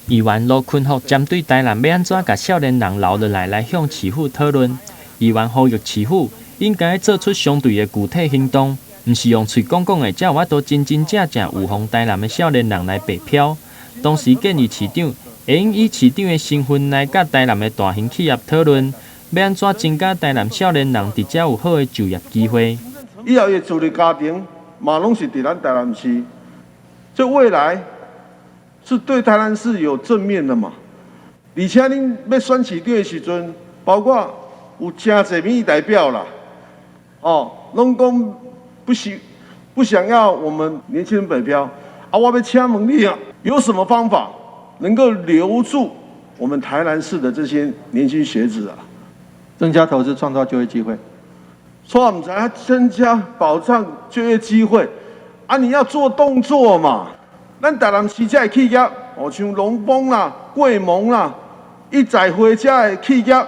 議員盧坤福針對台南欲按怎共少年人留落來，來向市府討論。議員呼籲市府應該做出相對的具體行動，毋是用喙講講的，才有法度真真正正預防台南的少年人來北漂。同時建議市長會用以市長的身份來佮台南的大型企業討論，欲按怎增加台南少年人佇遮有好的就業機會。以後伊組的家庭嘛攏是佇咱台南市，這未來是對台南市有正面的嘛？而且恁欲選市長的時陣，包括有誠濟民意代表啦，哦，攏講不喜不想要我們年輕人北漂，啊，我欲請問你啊，有什麼方法能夠留住我們台南市的這些年輕學子啊？增加投資，創造就業機會。說我們才增加保障就業機會，啊，你要做動作嘛？咱台南市這的企業，哦，像龍豐啦、貴蒙啦、一載輝這的企業，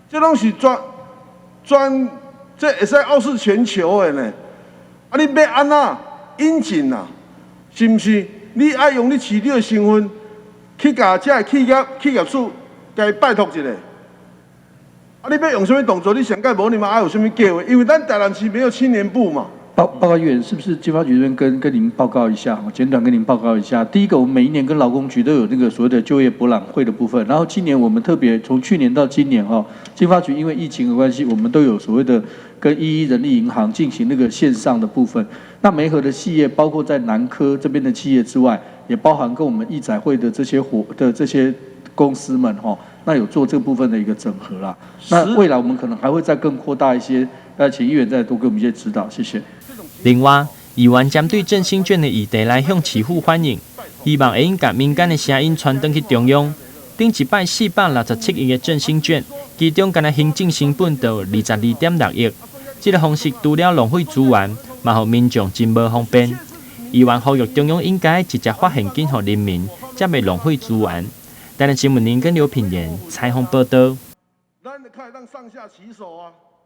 這攏是專專，這會使傲視全球的呢。啊，你欲按怎引進啊？是毋是？你愛用你市長的身份去共這的企業、企業主共伊拜託一下。啊，你欲用啥物動作？你上蓋無你嘛愛有啥物計劃？因為咱台南市沒有青年部嘛。報告議員，是不是經發局這邊跟您報告一下？簡短跟您報告一下。第一個，我們每一年跟勞工局都有那個所謂的就業博覽會的部分。然後今年我們特別從去年到今年哈，經發局因為疫情的關係，我們都有所謂的跟一一人力銀行進行那個線上的部分。那媒合的企業包括在南科這邊的企業之外，也包含跟我們藝載會的這些夥的這些公司們哈，那有做這部分的一個整合啦。那未來我們可能還會再更擴大一些，那請議員再多給我們一些指導，謝謝。另外，議員針對振興券的議題來向市府反映，希望會用共民間的聲音傳轉去中央。頂一擺467億的振興券，其中干焦行政成本就22.6億。這個方式除了浪費資源，嘛予民眾真無方便。議員呼籲中央應該直接發現金予人民，才袂浪費資源。台南新聞林跟劉品言採訪報道。咱較會當上下其手啊。